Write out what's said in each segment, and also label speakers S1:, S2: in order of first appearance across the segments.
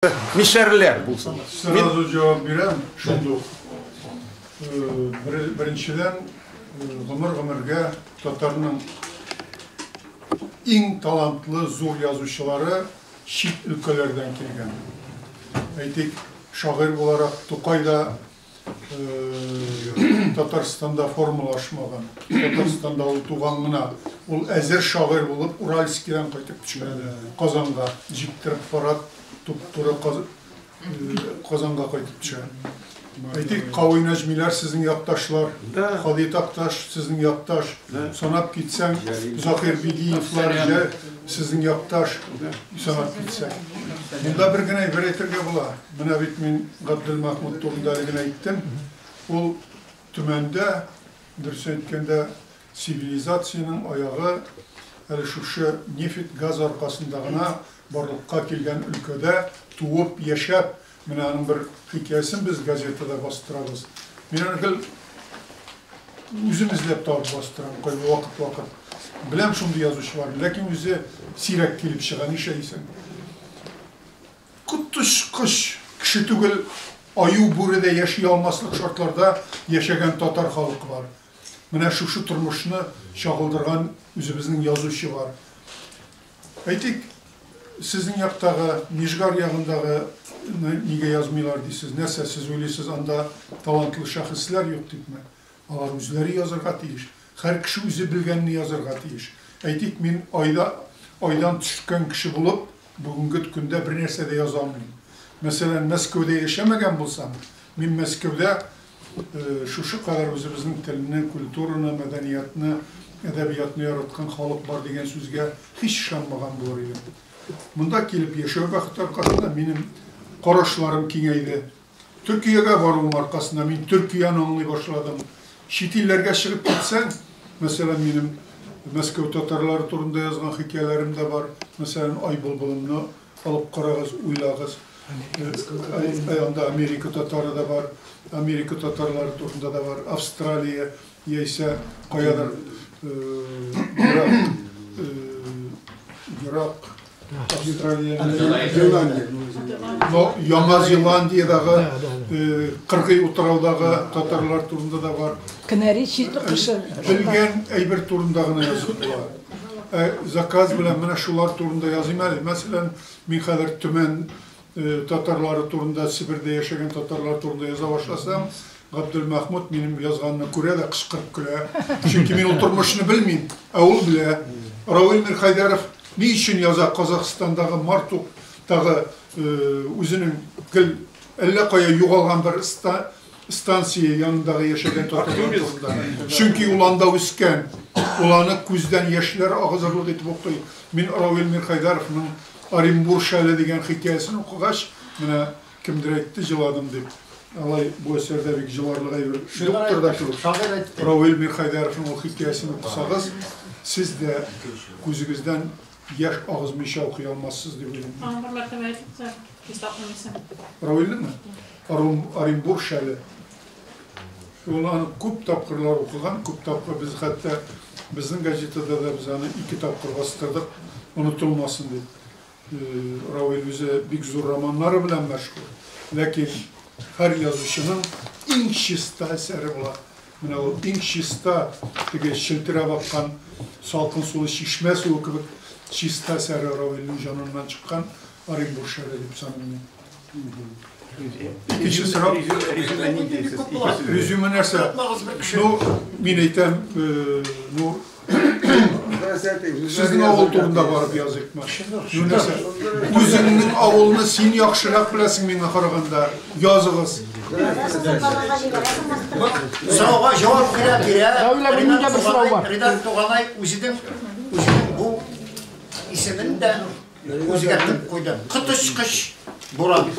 S1: Мишәрләр булсын.
S2: Сразу җавап бирәм, шундук. Беренчедән, гомер-гомергә татарның иң талантлы зур язучылары чит өлкәләрдән килгән. Әйтик, шагыйрь буларак Тукай да Татарстанда формалашмаган. Татарстанда ул туган гына. Ул әзер шагыйрь булып Уральскидан кайтып төшкән. Казанга җиктереп парад туп-туры Казанга кайтып төшә. Әйтик, Кави Нәҗмиләр сезнең якташлар, Һади Такташ сезнең якташ, санап китсәң, Заһир Бигиевлар сезнең якташ, санап китсәң. Монда бер генә әйбер әйтергә була. Менә бит мин Габделмәхмүт турында әле генә әйттем. Ул Төмәндә, дөрес әйткәндә, цивилизациянең аягы әле шушы нефть-газ аркасында гына барлыкка килгән өлкәдә туып, яшәп, менә аның бер хикәясен без газетада бастырабыз. Мин аны гел үзем эзләп табып бастырам, кайбер вакыт-вакыт. Беләм шундый язучыларны, ләкин үзе сирәк килеп чыга, нишләйсең? Коточкыч кеше түгел, аю-бүре дә яши алмаслык шартларда яшәгән татар халкы бар. Менә шушы тормышны чагылдырган үзебезнең язучы бар. Әйтик, сезнең яктагы, Нижгар ягындагы нигә язмыйлар дисез? Нәрсә, сез уйлыйсыз, анда талантлы шәхесләр юк дипме? Алар үзләре язырга тиеш. Һәр кеше үзе белгәнне язырга тиеш. Әйтик, мин айда, айдан төшкән кеше булып, бүгенге көндә бернәрсә дә яза алмыйм. Мәсәлән, Мәскәүдә яшәмәгән булсам, мин Мәскәүдә шушы кадәр үзебезнең телне, культураны, мәдәниятны, әдәбиятны яраткан халык бар дигән сүзгә һич ышанмаган булыр идем. Монда килеп яшәү бәхете аркасында минем карашларым киңәйде. Төркиягә баруым аркасында мин Төркияне аңлый башладым. Чит илләргә чыгып китсәң, мәсәлән, минем Мәскәү татарлары турында язган хикәяләрем дә бар. Мәсәлән, Ай былбылымны алып карагыз, уйлагыз. Анда Америка татары да бар, Америка татарлары турында да бар, Австралия яисә каядыр ерак, ерак Австралия, Яңа Зеландиядагы кыргый утраудагы татарлар турында да бар.
S3: Кенәри чит кеше.
S2: Белгән әйбер турында гына язып була. Заказ белән менә шулар турында языйм әле. Мәсәлән, мин хәзер Төмән татарлары турында, Себердә яшәгән татарлар турында яза башласам, Габделмәхмүт минем язганны күрә дә кычкырып көлә. Чөнки мин ул тормышны белмим, ә ул белә. Равил Мирхәйдәров ни өчен яза Казахстандагы Мартуктагы үзенең гел әллә кая югалган бер станция янындагы яшәгән татарлар турында? Чөнки ул анда үскән. Ул аны күздән яшьләр агызырлык итеп укый. Мин Равил Мирхәйдәровның Оренбур шәле дигән хикәясен укыгач, менә кемдер әйтте, җыладым дип. Алай бу әсәрдә бик җыларлык әйбер юктыр да кебек. Равил Мирхәйдәровның ул хикәясен укысагыз, сез дә күзегездән яшь агызмыйча укый алмассыз дип уйлыйм.
S4: Тагын бер мәртәбә әйтегез, Исхакның исеме.
S2: Равилнеңме? Оренбур шәле. Ул аны күп тапкырлар укыган, күп тапкыр без хәтта безнең газетада да без аны 2 тапкыр бастырдык, онытылмасын дип. Равил үзе бик зур романнары белән мәшһүр. Ләкин һәр язучының иң чиста әсәре була. Менә ул иң чиста, теге челтерәп аккан салкын сулы чишмә суы кебек чиста әсәре Равилнең җаныннан чыккан Оренбур шәле дип саныйм мин. Икенче сорау.
S1: Резюме нинди сез?
S2: Резюме нәрсә? Ну, мин әйтәм, ну, сезнең авыл турында барып языйкмы? Ну, нәрсә? Үзеңнең авылны син яхшырак беләсең миңа караганда. Языгыз.
S5: Сорауга җавап керә бирә. Ринат Туганай үзенең бу исемен дә үзгәртеп куйды. Коточкыч буран.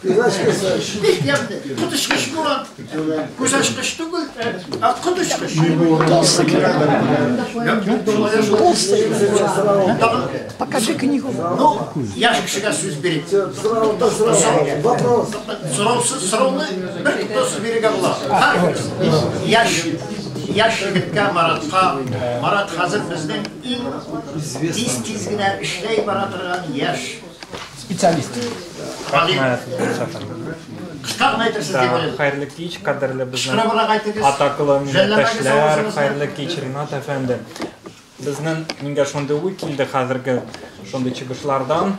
S5: Бик ямьле. Коточкыч буран. Күз ачкыч түгел, ә коточкыч.
S3: Покажи книгу.
S5: Ну, яшь кешегә сүз бирик. Сораусыз сорауны бер туктаусыз бирергә була. Яшь егеткә Маратка, Марат хәзер безнең иң тиз-тиз генә эшләй бара торган яшь
S1: Специалист.
S5: Рәхмәт, Кыска гына әйтерсез дип уйлыйм.
S6: Хәерле кич, кадерле безнең
S5: Кычкырыбрак әйтегез.
S6: атаклы
S5: Жәлләмәгез
S6: милләттәшләр,
S5: авызыгызны.
S6: хәерле кич, Ринат әфәнде. Безнең миңа шундый уй килде хәзерге шундый чыгышлардан.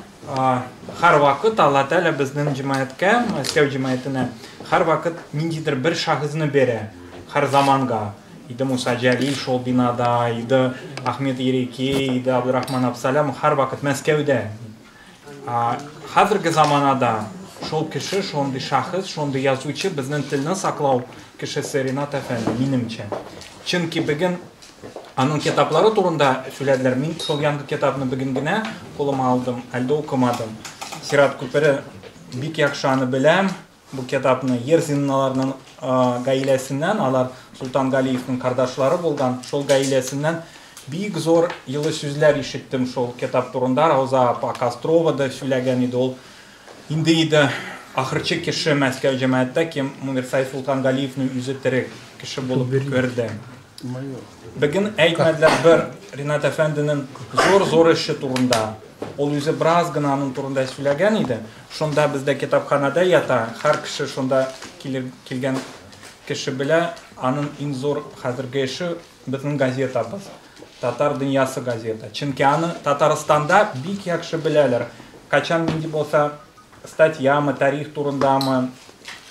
S6: Һәрвакыт Алла Тәгалә безнең җәмәгатькә, Мәскәү җәмәгатенә һәрвакыт ниндидер бер шәхесне бирә, һәр заманга. Иде Муса Җәлил шул бинада, иде Ахмед Ерикей, иде Абдурахман Абсалям, һәрвакыт Мәскәүдә. Хәзерге заманада шул кеше, шундый шәхес, шундый язучы безнең телне саклау кешесе Ринат әфәнде, минемчә. Чөнки бүген аның китаплары турында сөйләделәр. Мин шул яңгы китапны бүген генә кулыма алдым, әлдә укымадым. Сират күпере бик яхшы аны беләм. Бу китапны Ерзинларның гаиләсеннән, алар Султан Галиевның кардашлары булган, шул гаиләсеннән бик зур йылы сүзләр ишеттем шул китап турында. Рауза апа Кострова да сөйләгән иде ул. Инде иде ахырчы кеше Мәскәү җәмәгатьтә, кем Мирсай Султан Галиевны үзе тере кеше булып күрде. Бүген әйтмәделәр бер Ринат әфәнденең зур-зур эше турында. Ул үзе бераз гына аның турында сөйләгән иде. Шунда бездә китапханада ята, һәр кеше шунда килгән кеше белә, аның иң зур хәзерге эше безнең газетабыз. Татар дөньясы газета. Чөнки аны Татарстанда бик яхшы беләләр. Качан нинди булса статьямы, тарих турындамы,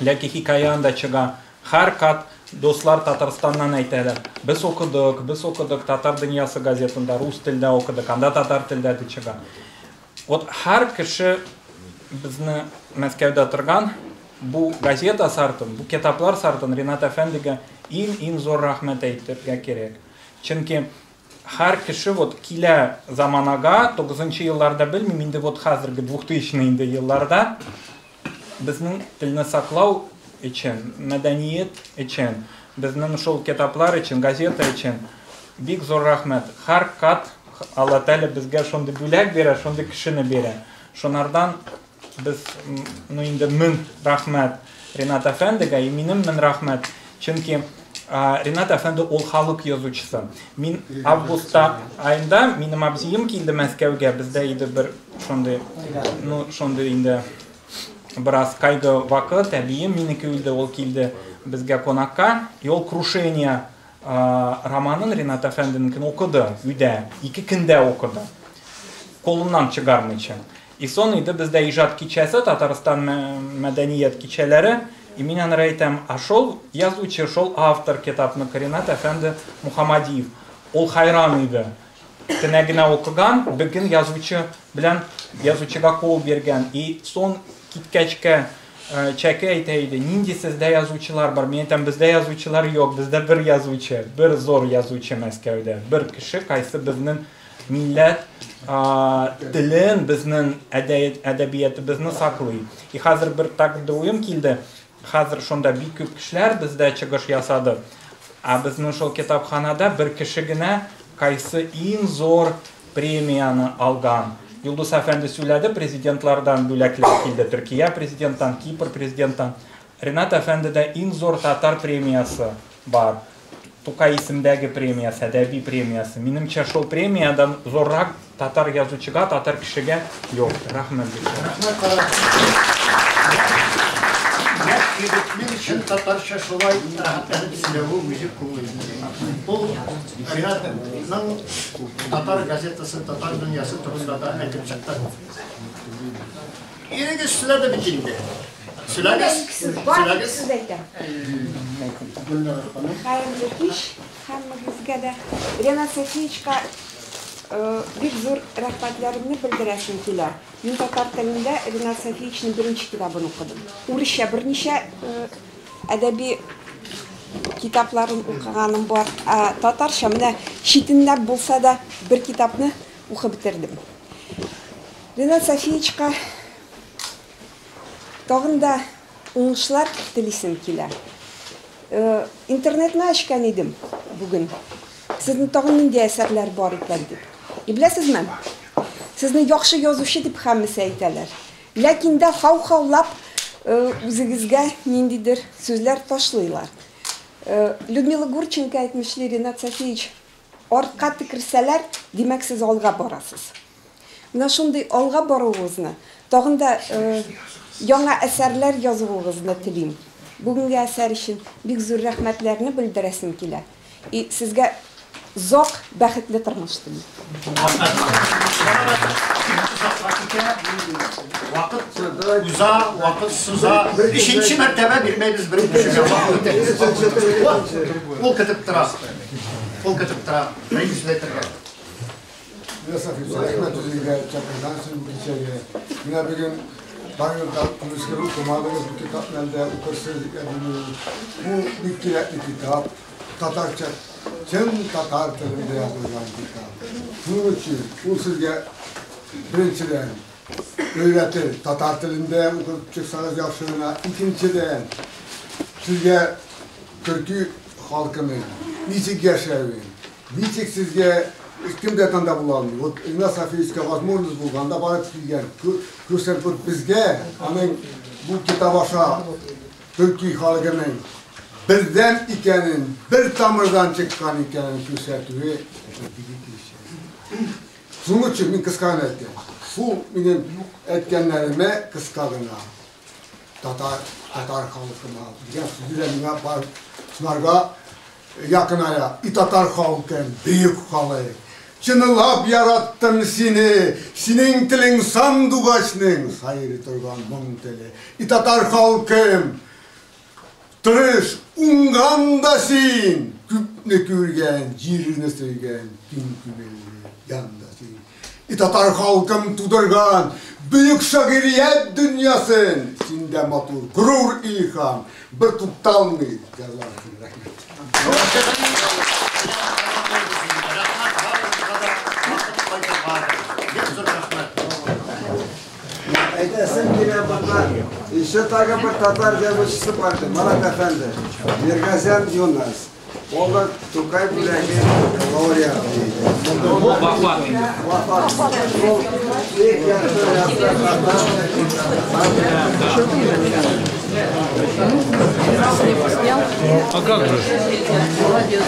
S6: яки хикәя анда чыга. Һәр кат дуслар Татарстаннан әйтәләр. Без укыдык, без укыдык Татар дөньясы газетында, рус телдә укыдык, анда татар телдә дә чыга. Вот һәр кеше безне Мәскәүдә торган бу газета сартын, бу китаплар сартын Ринат әфәндегә иң-иң зур рәхмәт әйтергә кирәк. Чөнки һәр кеше вот килә заманага, 9 елларда белмим, инде вот хәзерге 2000 инде елларда безнең телне саклау өчен, мәдәният өчен, безнең шул китаплар өчен, газета өчен бик зур рәхмәт. Һәр кат Алла Тәгалә безгә шундый бүләк бирә, шундый кешене бирә. Шунардан без, ну инде мең рәхмәт Ринат әфәндегә, и минем мең рәхмәт. Чөнки Ринат әфәнде ул халык язучысы. Мин августта аенда минем абзием килде Мәскәүгә, бездә иде бер шундый, ну шундый инде бераз кайгы вакыт, әбием минеке үлде, ул килде безгә кунакка, и ул Крушение романын Ринат әфәнденекен укыды өйдә, 2 көндә укыды. Колыннан чыгармыйча. И сон иде бездә иҗат кичәсе, Татарстан мәдәният кичәләре, и мин аны әйтәм, а шул язучы, шул автор китапны Ринат әфәнде Мухаммадиев, ул хайран иде. Тенә генә укыган, бүген язучы белән язучыга кул биргән. И сон киткәчкә Чәке әйтә иде, нинди сездә язучылар бар? Мин әйтәм, бездә язучылар юк, бездә бер язучы, бер зур язучы Мәскәүдә. Бер кеше, кайсы безнең милләт телен, безнең әдәбиятыбызны саклый. И хәзер бер так уем килде. Хәзер шунда бик күп кешеләр бездә чыгыш ясады. А безнең шул китапханада бер кеше генә кайсы иң зур премияны алган. Юлдус әфәнде сөйләде, президентлардан бүләкләр килде. Төркия президенттан, Кипр президенттан. Ринат әфәндедә иң зур татар премиясы бар. Тукай исемдәге премиясы, әдәби премиясы. Минемчә, шул премиядан зуррак татар язучыга, татар кешегә юк. Рәхмәт.
S5: Рәхмәт. Егетнең чын татарча шулай рәхәтләнеп сөйләве үзе күңелле. Ул Ринатның татар газетасы, татар дөньясы турында да әйтеп чыкты. Ирегез сөйләде бит инде. Сөйләгез. Сөйләгез.
S7: Сүз әйтәм. Хәерле кич һәммәгезгә дә. Ринат Сафиевичка бик зур рәхмәтләремне белдерәсем килә. Мин татар телендә Ринат Сафиевичның беренче китабын укыдым. Урысча берничә әдәби китапларын укыганым бар. Ә татарча менә читенләп булса да бер китапны укып бетердем. Ринат Сафиевичка тагын да уңышлар телисем килә. Интернетны ачкан идем бүген. Сезнең тагын нинди әсәрләр бар икән дип. И беләсезме? Сезне яхшы язучы дип һәммәсе әйтәләр. Ләкин дә хау-хаулап үзегезгә ниндидер сүзләр ташлыйлар. Людмила Гурченко әйтмешли, Ринат Сафиевич, артка текерсәләр, димәк сез алга барасыз. Менә шундый алга баруыгызны, Тагын да яңа әсәрләр язуыгызны телим. Бүгенге әсәр өчен бик зур рәхмәтләрне белдерәсем килә. И сезгә озак бәхетле тормыш телим.
S5: Вакыт уза, вакыт суза. Өченче мәртәбә бирмәйбез бер кешегә. Ул көтеп тора. Ул көтеп тора. Бер сүз әйтергә.
S1: Рәхмәт үзегезгә чакырган өчен бу кичәгә. Менә бүген барыгыз күрешкән укымадыгыз бу китапны әлдә укырсыз икән. Бу бик кирәкле китап. Татарча, чын татар телендә язылган китап. Шуның өчен ул сезгә беренчедән өйрәтер, татар телендә укып чыксагыз яхшы гына. Икенчедән, сезгә төрки халкының ничек яшәвен, ничек сезгә кем дә танда була алмый. Вот Ринат Сафиевичка возможность булганда барып килгән, күрсәтеп безгә аның бу китап аша төрки халкының бердәм икәнен, бер тамырдан чыккан икәнен күрсәтүе бик иш. Шуның өчен мин кыска гына әйтәм. Шул минем әйткәннәремә кыска гына татар, татар халкына дигән сүзе дә миңа бар шунарга якыная. И татар халкын, бөек халык. Чынлап яраттым сине, синең телең сандугачның сайрый торган моң теле. И татар халкым, тырыш, уңган да син, күпне күргән, җирне сөйгән, киң күңелле ян да син. И татар халкым тудырган бөек шагыйрият дөньясын, синдә матур, горур илһам, бер тукталмый язарсың. Рәхмәт.
S8: Әйтәсем килә монда, еще тагы бер татар язучысы бар иде, Марат әфәнде, Миргазян Юнас. Ул да Тукай бүләге лауреаты иде.
S6: Вафат инде.
S8: Вафат. Ул бик яхшы яза татар.
S9: А как же?
S3: Молодец.